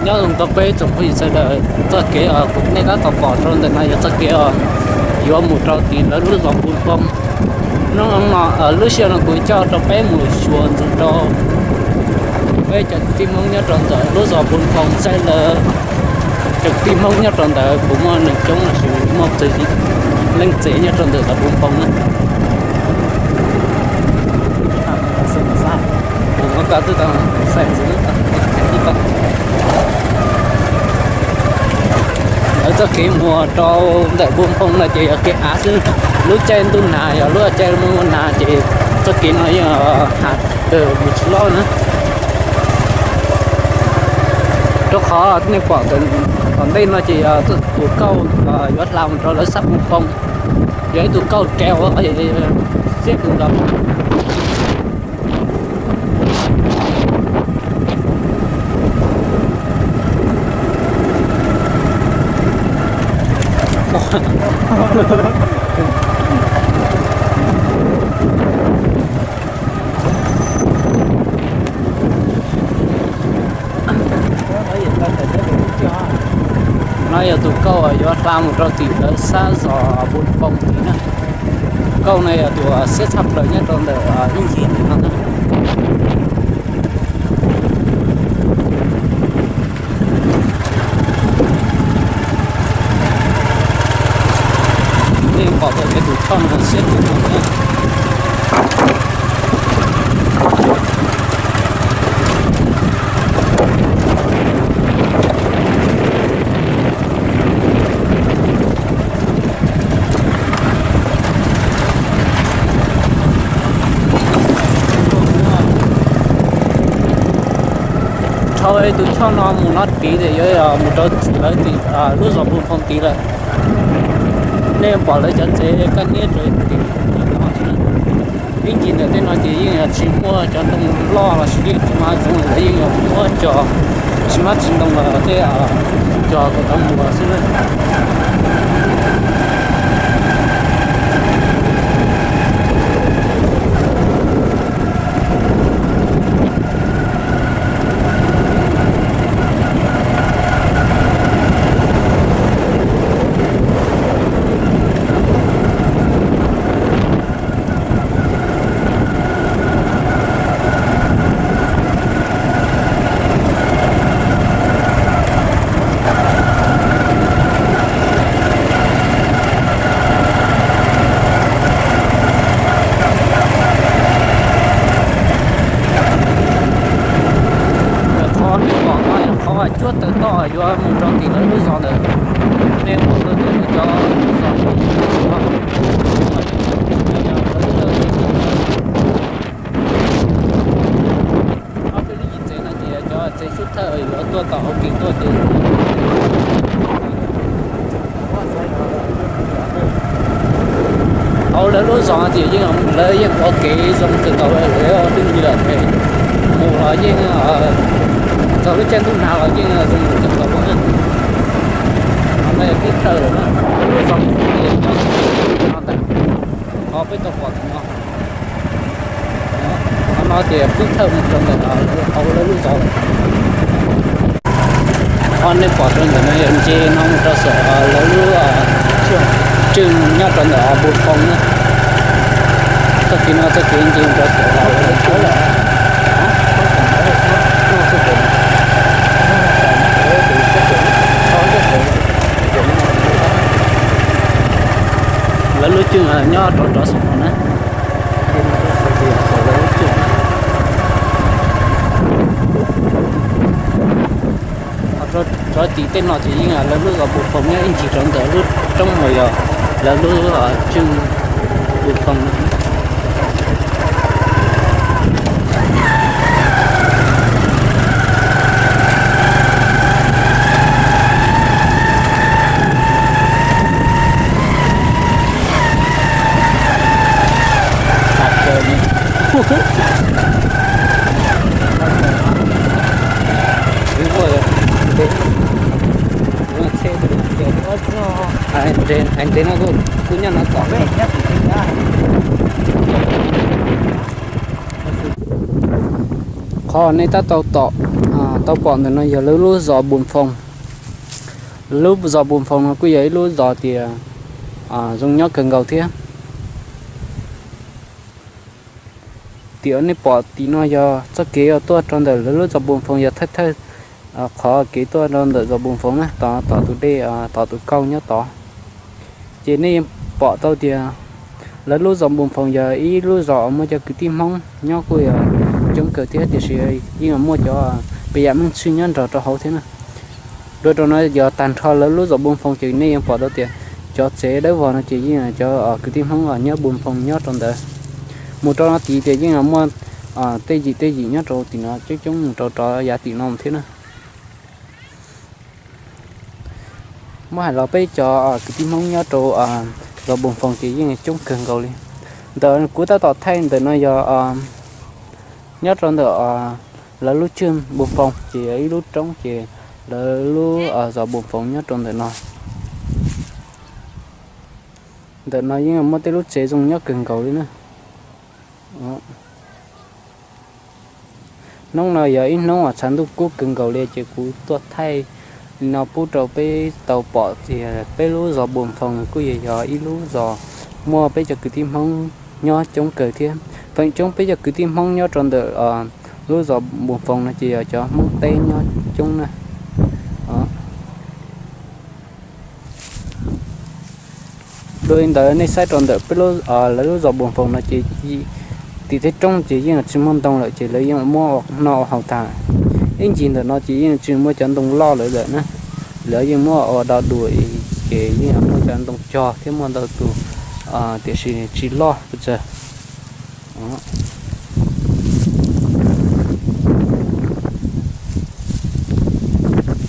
Nyob zoo rau peb tsoom phooj ywg sawv daws, txoj kev uas nej tab tom pom rau ntawm no yog txoj kev uas yuav mus rau tim lawv lub zos Npu Npoo. Hnub no, lub sij hawm no kuv coj rau peb mus xyuas ntxiv rau peb cov tij Hmoob nyob rau ntawm lub zos Npu Npoo saib lawv cov tij Hmoob nyob rau ntawd puas muaj neeg coob los sis muaj leej txiv nyob rau ntawm zos Npu Npoo na. Lawv txoj kev mus rau ntawm Npu Npoo no ces yog kev av xwb. Lub caij ntuj nag yog lub caij muaj nag ces txoj kev no yeej has kawg mus tsis loj na. Rau qhov nej pom tom ntej no ces yog tus kauj yuav hla mus rau lawv sab Npu Npoo, yog ib tug kauj rau xiab kws nkaus. No yog tus kauj uas yuav hla mus rau tim lawv sab zos Npu Npoo tid na. Kauj no yog tus uas siab tshaj plaws nyob rau ntawm ib ncig tim no na. Nej pom tau tias tus choj no siab kawg nkaus na. Dhau tus choj no mus no tid ces yuav mus rau lawv tim lub zos Npu Npoo tid lawm. Nej pom lawv cov tsev kaj niab rau tim no. Ib ncig ntawm tej no ces yeej tsis muaj cov ntoo loj los sis yeej tsis muaj zoo, lawv yeej yuav muab cov tsis mab tsis ntoo los tej cov kom tau mus xwb na. Qhov nej pom no yog qhov cuab tawm toj yuav mus rau tim lawv lub zos ntawd. Nej pom tau tias cov zos ob peb lub yim tsev no ces yog cov tsev xub thawj yuav tuaj tom hauv kev tuaj ces hauv lawv lub zos ces yeej lawv yeej ua kev zoo kawg nkaus, lawv twb nyiam es mus los yeej txog lub caij ntuj nag los yeej zoo kawg nkaus na. Qhov no yog thib thawj lawm na, lub zos no ntag, qhov peb tau pom no. Qhov no ces thib thawj mus rau ntawm hauv lawv lub zos. Qhov nej pom rau ntawm no yog ntsia no mus rau saum lawv lub tswj nyob rau ntawm Npu Npoo na. Txoj kev no txoj kev ntsia mus rau saum lawv lub tswj. Lawv lub tswj nyob rau rov saum no na. Rov tim tej no ces yeej lawv lub zos Npu Npoo nyob ib ncig rau ntawm lub roob uas yog lawv lub tswj Npu Npoo no. Hais ntev no kuj nyob no tom. Qhov Qhov nej tab tom tau pom ntawm no yog lawv lub zos Npus Foos. Lub zos Npus Foos no kuj yog ib lub zos tias zoo nyob kawg nkaus thiab. Tias nej pom tim no yog txoj kev uas tuaj rau ntawm lawv lub zos Npus Foos, yog thawj thawj qhov kev tuaj rau ntawm zos Npus Foos na, tod tom tus dej, tom tus kauj nyob tod. Ces nej yeej pom tau tias lawv lub zos Npus Foos yog ib lub zos uas muaj cov kwv tij Hmoob nyob kuj yog coob kawg thiab, tiam sis yeej muaj cov pes yam meej tshwj nyob nrog rau hauv thiab na. Dua rau no yog tag nrho lawv lub zos Npus Foos ces nej yeej pom tau tias cov tsev dawb vog no ces yeej cov kwv tij Hmoob nyob Npus Foos nyob rau ntawd. Mus rau no tid ces yeej muaj tej yim tej yim nyob rau tim no coob coob mus rau rov yav tim no thiab na. Muab hais los peb cov kwv tij Hmoob nyob rau zos Npus Foos ces yeej coob kawg nkaus li. Ntawm kuv tab tom thaij ntawm no yog nyob rau ntawm lawv lub tswg Npus Foos ces yog ib lub roob ces lawv lub zos Npus Foos nyob rau ntawm no. Ntawm no yeej muaj tej lub tsev zoo nyob kawg nkaus li na. Hnub no yog ib hnub uas tshav ntuj kub kawg nkaus li ces kuv tuaj thaij li no pub rau peb tau pom tias peb lub zos Npus Foos kuj yog yog ib lub zos muaj peb cov kwv tij Hmoob nyob coob kawg thiab. Feem coob peb cov kwv tij Hmoob nyob rau ntawm lub zos Npus Foos no ces yog cov Hmoob teb nyob coob na. Dua li ntawd nej saib rau ntawm peb lub, lawv lub zos Npus Foos no ces tim tej roob ces yeej tsis muaj ntoo lawm ces lawv yeej muab ua noj ua haus tag. Ib ncig ntawm no ces yeej tsis muaj cov ntoo loj lawm lawm na, lawv yeej muab ua do dua ces yeej muaj cov ntoo cog thiab muaj ntau tus, tiam sis tsis loj pes tsawg.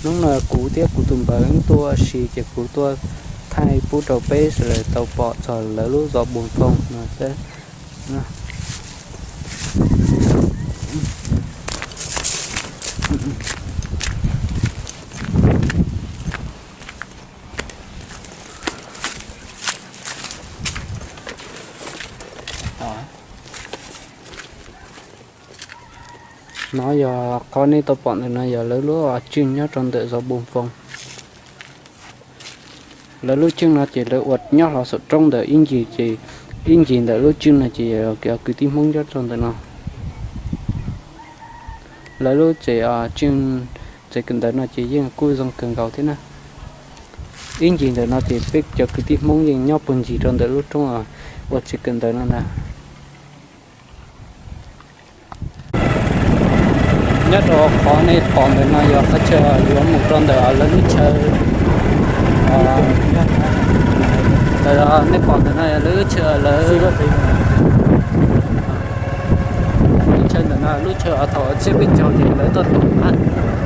Hnub no kuv thiab kuv tus npawg wb tuaj ua si ces kuv tuaj thaij pub rau peb sawv daws tau pom txog lawv lub zos Npus Foos no. No yog qhov nej tau pom ntawm no yog lawv lub tswg nyob rau ntawm zos Npus Foos. Lawv lub tswg no ces lawv ua nyob hlo saum roob ntawm ib ncig ces ib ncig ntawm lub tswg no ces yog kwv tij Hmoob nyob rau ntawm no. Lawv lub tsev, tswg, tsev kawm ntawv no ces yeej kuj zoo kawg nkaus thiab na. Ib ncig ntawm no ces peb cov kwv tij Hmoob yeej nyob puag ncig rau ntawm lub roob ua tsev kawm ntawv no ntag. Nyob rau qhov nej pom ntawm no yog qhov chaw yuav mus rau ntawm lawv lub chaw. Nej pom ntawm no yog lawv lub chaw, lawv lub chaw ntawm no, lub chaw thaum tsiab peb caug ces lawv tuaj tu,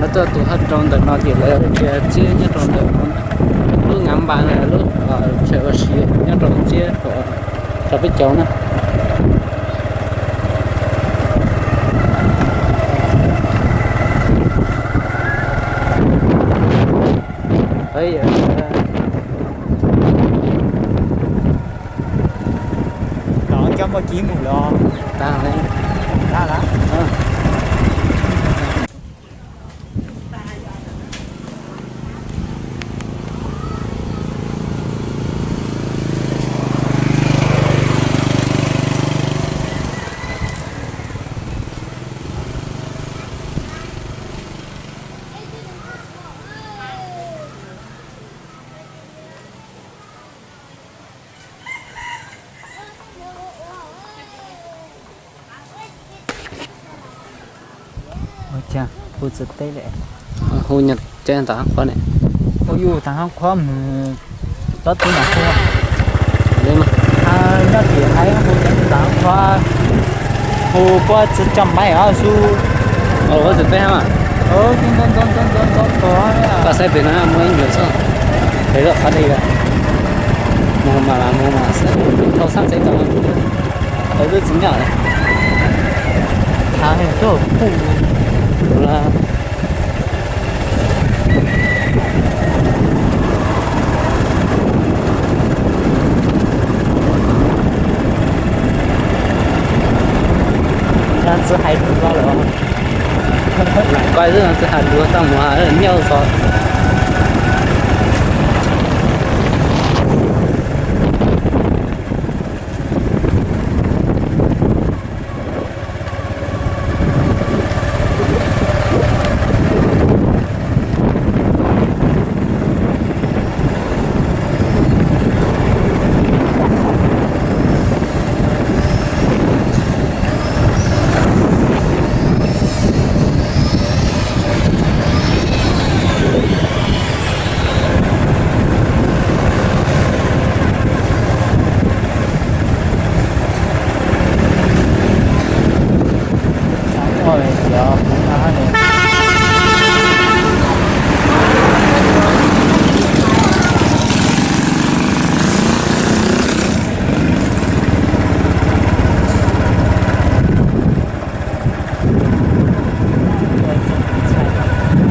lawv tuaj tu haj rau ntawm no ces lawv cia tsiab nyob rau ntawm lub ngav npas, lub chaw ua si nyob rau tsiab rau peb caug na. Cov muaj kib mus los tag lawm. Hu txawv teb li. Hu nyuag teb ntawm qhov ne. Hu yus tag qhov mus, tsob tib no hu. Nyob tim hais hu ntawm qhov, hu puab txawv coj maib os su. Ua txawv teb mas. Koj saib pem no muaj ib nyuag xwb. Pem lub qhov dej, mus mas mus mas saib thauj sab tsev tau. Tau twb tsis nyoj. Thav tuaj kuj Txawv hais rau lawm. Xwb no tsis hais luag tau mus hais niaj xo.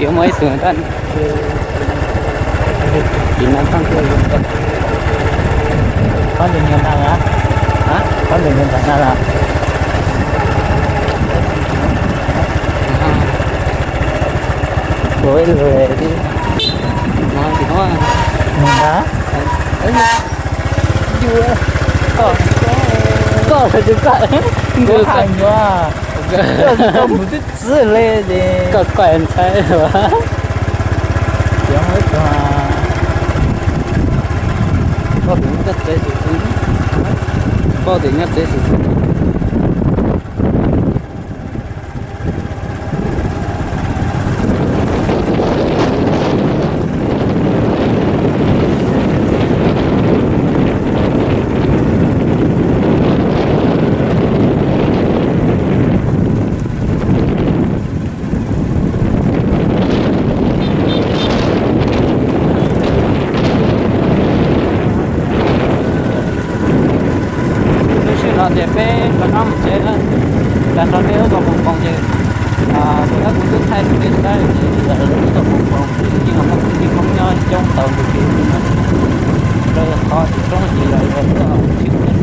Yuav muaj ib tug ntag. Ib no tag. Qhov ntawd nyob ntawd na. Qhov ntawd nyob ntawd na. Ua ib lus li no, mus ntag. Koj, koj, koj, koj mus twb txwv li ces koj koj ntxhais. Koj tus nyab tsev xwm txwv, koj tus nyab tsev xwm txwv. Lub sij hawm no ces peb rov qab mus tsev na. Tag nrho peb lub zos Phoos Poos ces, tus dab kuv twb thaij rau peb saib ces lawv lub zos Phoos Poos ces yeej muaj kwv tij Hmoob nyob coob tau ntu zus li no. Lawv qhov tsis coob ces yog lawv lub zos tsis muaj